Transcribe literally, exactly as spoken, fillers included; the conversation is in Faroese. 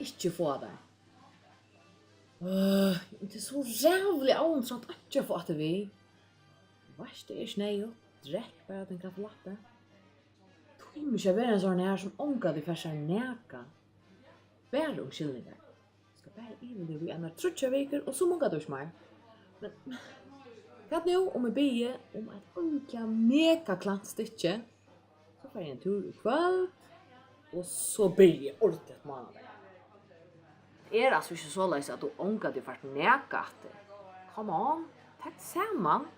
ikki fáa tær. Øh, men tað er so ræðuliga óinteressant ikki at fáa aftur við. Veitst, tað er ikki neyðugt. Drekk bara tín kaffi latte. Tímir ikki at vera ein sånn her sum ongantíð fær sær nakað. Bara umskylningar. Skal bara yvirliva í einar tríggjar vikur, og so mungar tú ikki meir. Men hvat nú, um eg biði um eitt ordiliga mega klant stykki? So fari eg ein túr í kvøld, og so byrji eg ordiligt mánadag. Tað er altso ikki soleiðis, at tú ongantíð fært nakað aftur. Come on, tak teg saman.